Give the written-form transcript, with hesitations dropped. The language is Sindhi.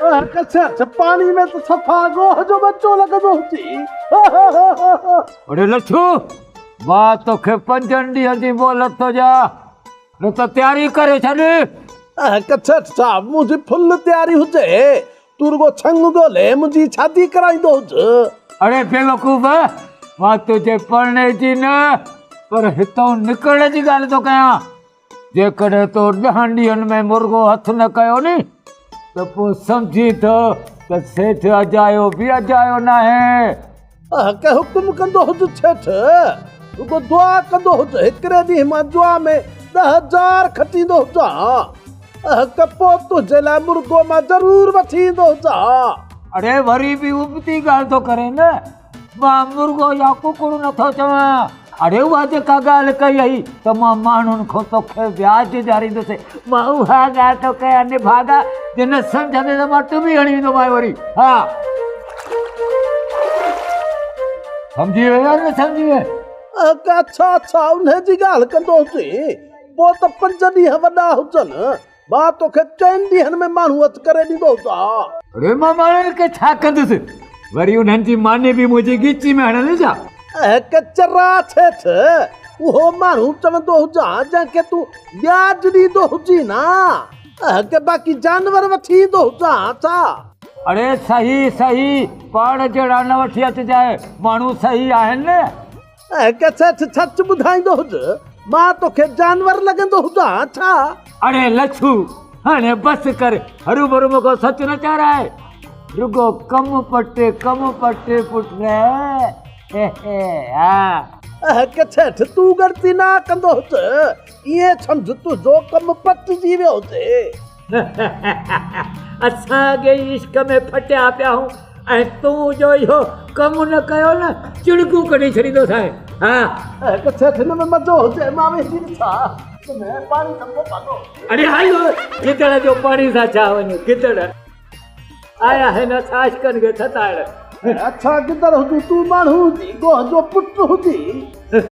ڪڇ پاڻي ۾ ته صفا گوهه جو ٻچو لڳندو هجي. اڙي لڇو، مان توکي پنجن ڏينهن جي مهلت ٿو ڏيان، نه ته تياري ڪري ڇڏ. ڪڇ صاحب، منهنجي فل تياري هجي، تون رڳو ڇنگ ڳولي منهنجي شادي ڪرائيندو هج. اڙي بيوقوف، مان تنهنجي پرڻي جي نه پر هتئون نڪرڻ جي ڳالهه ٿو ڪيان. جيڪڏهن تو ڏهن ڏينهن ۾ مرغو هٿ نه ڪيو ني ته پوء سمجهين ٿو ته سيٺ اجايو به اجايو ناهي. حق حڪم ڪندو هج سيٺ، رڳو دعا ڪندو هج، هڪڙي ڏينهن مان جوا ۾ 10,000 کٽيندو هجان، حق پوء تنهنجي لاء مرغو مان ضرور وٺي ايندو هجان. اڙي وري به ابتي ڳالهه ٿو ڪرين نه. مان مرغو يا ڪڪڙ نٿو چوان. اڙي اها جيڪا ڳالهه ڪئي اهي ته مان ماڻهن کان توکي وياج ڏياريندس، مان اها ڳالهه ٿو ڪيان نڀاڳا، جي نه سمجهندين ته مان ٽٻي هڻي ويندومانء وري. ها سمجهي وئين يا نه سمجهي وئين؟ اڇا اڇا انهي جي ڳالهه ڪندو هجين، پوء ته پنج ڏينهن وڏا هجن، مان توکي چئن ڏينهن ۾ ماڻهو هٿ ڪري ڏيندو هجان. اڙي مان ماڻهن کي ڇا ڪندس، وري انهن جي ماني به منهنجي ڳچي ۾ هڻندين ڇا؟ اهڪ چرا سيٺ، اهو ماڻهو چوندو هجان جنهن کي تون وياج ڏيندو هجين ها، اهڪ باقي جانور وٺي ايندو هجان ڇا؟ اڙي صحيح صحيح، پاڻ جهڙا نه وٺي اچجانء، ماڻهو صحيح آهن نه. اهڪ سيٺ سچ ٻڌائيندو هج، مان توکي جانور لڳندو هجان ڇا؟ اڙي لڇو، هاڻي بس ڪر، هروڀرو مون کان سچ نه چارائي، رڳو ڪم پٽ، ڪم پٽ پٽ، هي هي ها. اهڪ سيٺ تون ڳڻتي نه ڪندو هج، ائين سمجهه تنهنجو ڪم پٽجي ويو هجي. اسان اڳي ئي عشق ۾ ڦٽيا پيا آهيون ۽ تون جو اهو ڪم نه ڪيو نه چڙڪون ڪڍي ڇڏيندوسانء. ها. ڪٿي ٿن ۾ مزو هجي مان ويهي ڏسان ته پاڻي ٿڌو پاتو. اڙي هل گدڙ جو پاڻي سان ڇا وڃي گدڙ آيا هن اسان عشقن کي ستائڻ. اڇا گدڙ هجين تون ماڻهو هجين گوهه جو پٽ هجين.